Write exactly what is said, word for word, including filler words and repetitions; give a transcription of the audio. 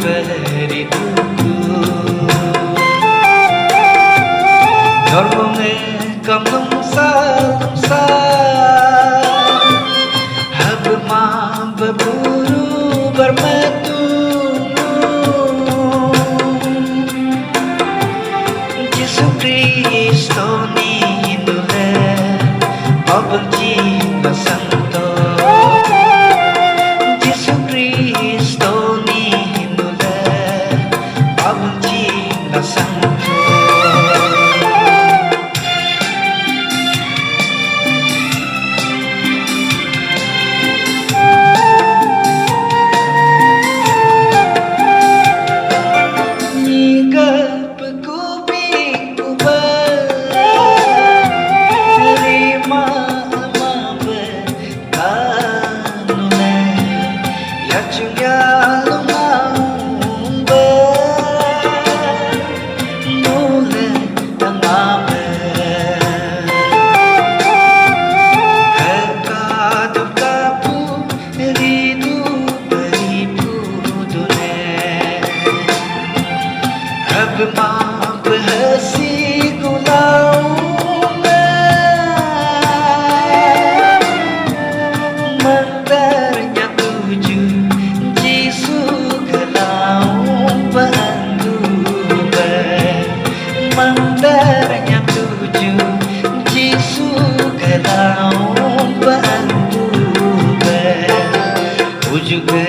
Beri duku. Dorong e kamlung salung sa. Hab ma beburu bermetu. Jisu Kristo ni nule, pabel jing basangto. Jisu Kristo ni nule, pabel jing basangto. Ni ga pekubi kuba, terima ama be kanule, ya chuya lumau be, nule ama be. Heka duka pu ridu beri pu dule. Hab ma behasi kulau me. Mandarnya tuju Jisu kelau bandu be. Mandarnya tuju Jisu kelau bandu be. Uju ke